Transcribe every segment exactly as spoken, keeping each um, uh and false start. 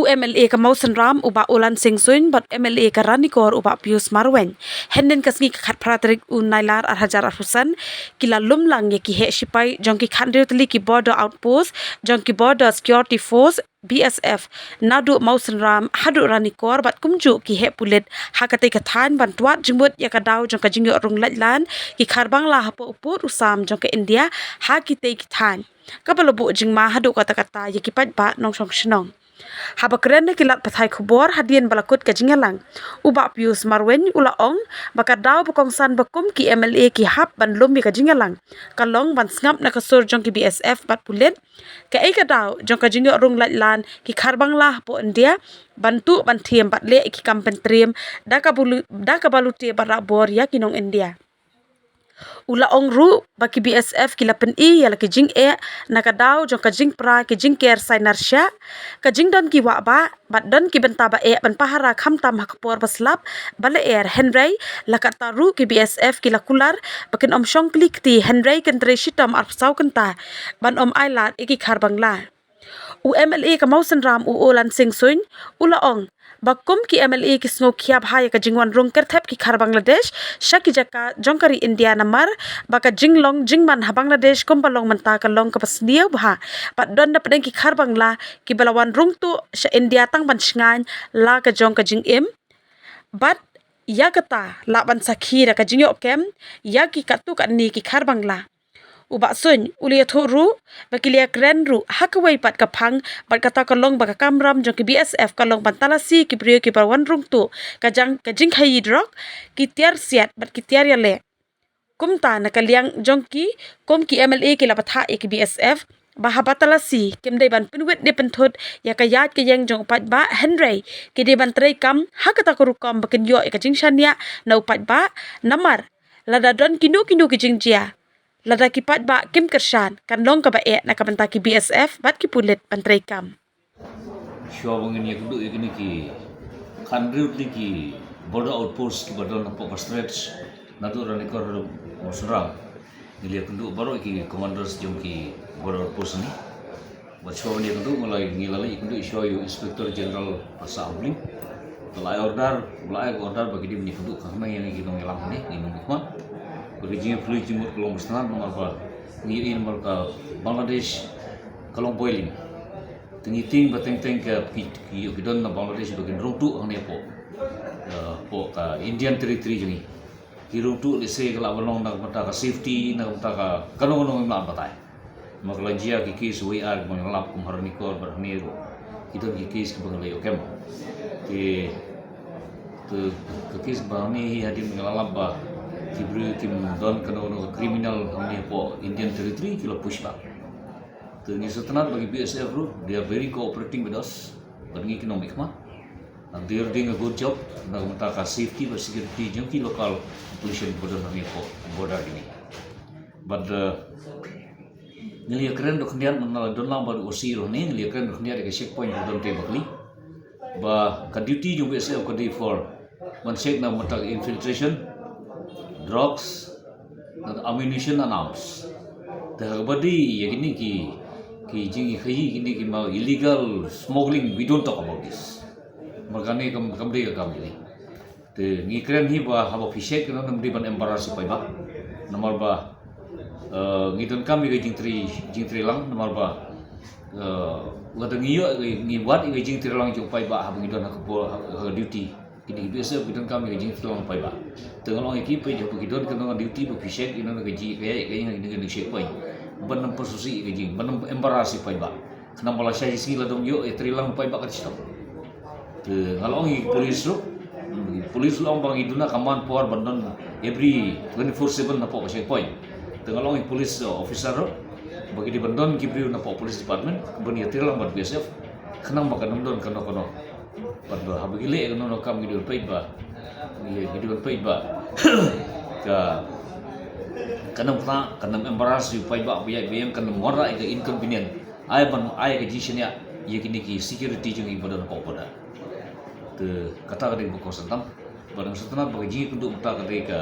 U M L A ka Mawsynram u Bah Olan Singh Suin bad M L A ka Ranikor u Bah Pius Marwein. Hynnin ka sngi ka khatphra tarik u Nailar ar hajar arphew san ki la lum lang ïa ki heh shipai jong ki khathynriew tylli ki Border Outpost jong ki Border Security Force, B S F, naduh Mawsynram haduh Ranikor bad kumjuh ki heh pulit ha katei ka thaiñ ban twad jingmut ïa ka daw jong ka jingïoh rung laitlan ki khar Bangla hapoh u pud u sam jong ka India ha kitei ki thaiñ, kaba la buh jingma haduh katta katta ïa ki paidbah nongshong shnong. Haba kren ha ki lad pathai khubor hadien ba la kut ka jingïalang, u Bah Pius Marwein u la ong ba ka daw ba kongsan ba kum ki M L A ki hap ban lum ïa ka jingïalang ka long ban sngap na ka sur jong ki B S F bad pulit kaei ka daw jong ka jingïoh rung laitlan ki khar Bangla hapoh India ban tuh ban thiem bad leh ïa ki kam pyntriem da kaba lu-, da kaba lute bad rah bor ïa ki nong India. U la ong ruh ba ki B S F ki la pyni ïa la ki jingeh na ka daw jong ka jingpra ki jingker sainar sha ka jingdon ki wah bah bad don ki bynta ba eh ban pahara khamtam ha ka por ba slap ba lyer, hynrei la katta ruh ki B S F ki la kular ba kin ym shong kli kti hynrei kin trei shitom arphew saw kynta ban ym ailad ïa ki khar Bangla. U M L A ka Mawsynram u Olan Singh Suin u la ong ba kum ki M L A ki sngew khia bha ïa ka jingwan rung kyrthep ki khar Bangladesh sha ki jaka jong ka ri India namar ba ka jinglong jingman ha Bangladesh kumba long mynta ka long kaba sniew bha bad don na pdeng ki khar Bangla kiba la wan rung tuh sha India tang ban shngaiñ la ka jong ka jingim bad ïa kata lah ban sakhi da ka jingïoh kem ïa ki katto katne ki khar Bangla. U Bah Suin u la ïathuh ruh ba ki la ïakren ruh ha kawei pat ka phang bad kata ka long ba ka kamram jong ki B S F ka long ban talasi ki briew kiba wan rung tuh ka jang ka jingkhaïi drok, ki tiar siat bad ki tiar ïaleh. Kumta na ka liang jong ki kum ki M L A ki la batai ïa ki B S F ba haba talasi kim dei ban pynwit ne pynthut ïa ka ïaid ka ïeng jong u paidbah, hynrei ki dei ban trei kam ha kata ka rukom ba kin ïoh ïa ka jingshaniah na u paidbah namar lada don kino kino ki jingjia, lada ki paidbah kim kyrshan kan long kaba eh na ka bynta ki B S F bad ki pulit ban trei kam. Shuwa ba ngin ïakynduh ïa kine ki khathynriew tylli ki border outpost kiba don hapoh ka stretch naduh Ranikor haduh Mawsynram, ngi la ïakynduh baroh ïa ki commanders jong ki border outpost hangne. Bad shuwa ban ïakynduh ngi la, ngi la leit ïakynduh shuwa ïa u Inspector General Passah Hubli. U la ai order, u la ai order ba ki dei ban ïakynduh khnang ïa ngi ki nongïalam hangne, ngi nongmihkhmat. Ba ka jingïaphylliew jingmut ka long ba sngewtynnat namar ba ngi ïohi namar ka Bangladesh ka long boiling. Te ngi tieng ba teng teng ka ki, ki, ki don na Bangladesh ba kin rung tuh hangne hapoh, eh, hapoh ka Indian Territory jong ngi. Ki rung tuh lehse ka lah ban long na ka bynta ka safety, na ka bynta ka kano kano ngim lah batai. Ma ka la jia ki case wei ar kiba ngi la lap kum ha Ranikor bad hangne ruh ki don ki case kiba ngi la ïoh kem. Te, te ka case ba hangne hi hadien ba ngi la lap ba ki briew kim don kano kano ka criminal hangne hapoh Indian Territory ki la push back. Te ngi sngewtynnat ba ki B S F ruh, they are very cooperating with us. Bad ngi ki nongmihkhmat. And they are doing a good job na ka bynta ka safety bad security jong ki local population ba don hangne hapoh border kine. Bad, uh, ngi la ïakren ruh khyndiat, man la don lang bad u O C ruh hangne, ngi la ïakren ruh khyndiat ïa ka checkpoint ba don tei Bakli. Ba ka duty jong B S F ka dei for ban check na ka bynta ka infiltration, drugs, na ammunition and arms. Te ha kaba dei ïa kine ki, ki jingkhaïi kine ki ma illegal smuggling, we don't talk about this. Namar kane kam, kam dei ka kam jong ngi. Te ngi kren hi ba haba phi check kane ym dei ban embarrass ïa u paidbah. Namar ba, eh, ngi donkam ïa ka jingtrei, jingtrei lang namar ba, eh, lada ngi ïoh, ngi wad ïa ka jingtrei lang jong u paidbah haba ngi don ha ka por, ha, ha ka duty. Kine ki B S F ki donkam ïa ka jingtrei lang u paidbah. Te nga la ong ïa ki, peit haba ki don kane ka duty ba phi check ïa kane ka jingïaid ka ïeng ha kine ki checkpoint. Ban ym pynsngewsih ïa ka jing, ban ym embarrass ïa u paidbah. Khnang ba lashai sngi lada ym ïoh ïatrei lang u paidbah kan shitom. Te nga la ong ïa ki police ruh. Hmm, ki police ruh la ong ba ngi duna ka manpower ban don every twenty-four seven napoh ka checkpoint. Te nga la ong ïa ki police, uh, officer ruh ba ki dei ban don ki briew napoh police department ban ïatrei lang bad B S F. Khnang ba kan ym don kano kano. Bad ba haba ki leh kano kano kam ki dei ban peit ba, ki dei ban peit ba ka, kan ym khlaiñ, kan ym embarrass ïa u paidbah ba ïaid ba ïeng, kan ym wanrah ïa ka inconvenient. Ai ban ai ka jingshaniah ïa kine ki security jong ngi ba don hapoh border. Te kata ka dei kaba kongsan tam. Bad nga sngewtynnat ba ka jingïakynduh mynta ka dei ka,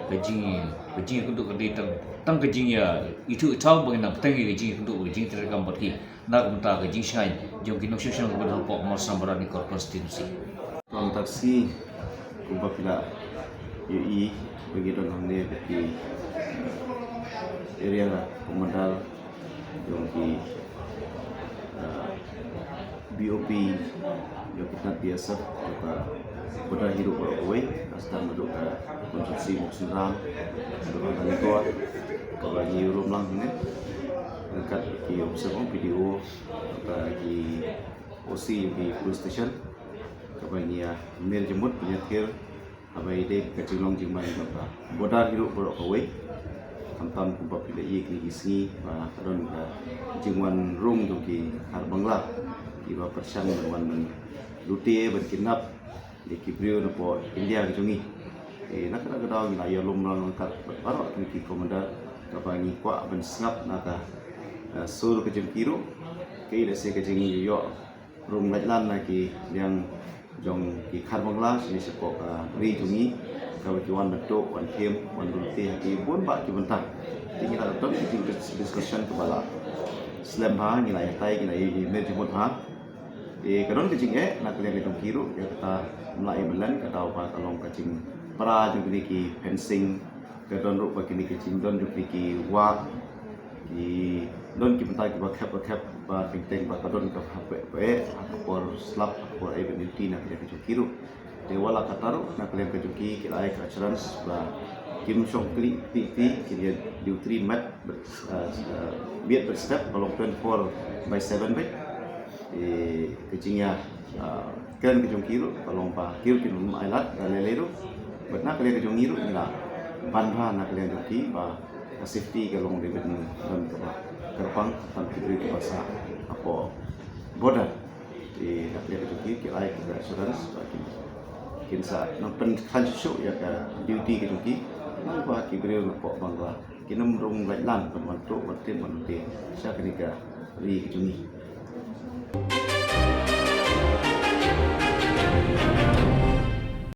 ka jing Ka jingïakynduh ka dei tang, tang ka jingïa ithuh ithaw ba ngin nang bteng ïa ka jingïakynduh, ka jingtrei kam bad ki na ka bynta ka jingshngaiñ jong ki nongshong shnong kiba don hapoh Mawsynram Barani Corporation constituency. Tang taxi kumba phi la ïohi ba ngi don hangne bad ki, eh, area commander jong ki, eh, B O P, jong ki tnat B S F, jong ka border hi ruh baroh kawei, na sdang naduh ka constituency Mawsynram, naduh ka Nongthoh, kaba ngi ïarum lang hangne ryngkat ki officer jong P D O, bad ki O C jong ki police station, kaba ngi ïa mir jingmut, ngi ïa thir, haba ïadei ka jinglong jingman jong ka border hi ruh baroh kawei. Khamtam kumba phi la ïohi kine ki sngi ba ka don ka jingwan rung jong ki khar Bangla kiba pyrshang ban wan ban lute ban kidnap ïa ki briew napoh India ka jong ngi. Te na kata ka daw ngi la ïalum lang ryngkat bad baroh kine ki commander kaba ngi kwah ban sngap na ka, eh, sur ka jong ki ruh. Kaei lehse ka jingïoh rung laitlan na ki liang jong ki khar Bangla shane shapoh ka ri jong ngi, kaba ki wan ban tuh, wan thiem, wan lute ha ki bun bah ki bynta. Te ngi la don ki jing discussion kaba la slem bha, ngi la ïatai, ngi la ïamir jingmut bha. Te ka don ka jingeh na ka liang ka jong ki ruh ïa kata, ym lah ïa ban len, ka daw ba ka long ka jingpra jong kine ki fencing, ka don ruh ba kine ki jingdon jong kine ki wah, ki don ki bynta kiba khep ba khep ba teng teng ba ka don ka hapdeng ba eh ha ka por slap, ha ka por ai ban duty na ka liang ka jong ki ruh. Te wat la katta ruh na ka liang ka jong ki, ki la ai ka assurance ba kim shong kylli kti kti, kin ïa duty met bad, eh, eh, miet bad step, ka long twenty four by seven beit. Te ka jingïa, ah, kren ka jong ki ruh ka long ba ki ruh kin ym ailad da lei lei ruh. Bad na ka liang ka jong ngi ruh ngi la ban bha na ka liang jong ki ba ka safety ka long dei ban don kaba kyrpang khamtam ki briew kiba sah hapoh border. Te na ka liang ka jong ki, ki la ai ka assurance ba kin, kin sa nang pynkhlaiñ shuh shuh ïa ka duty ka jong ki. Namar ba ki briew napoh Bangla kin ym rung laitlan ban wan tuh, wan thiem, wan lute sha kane ka ri ka jong ngi.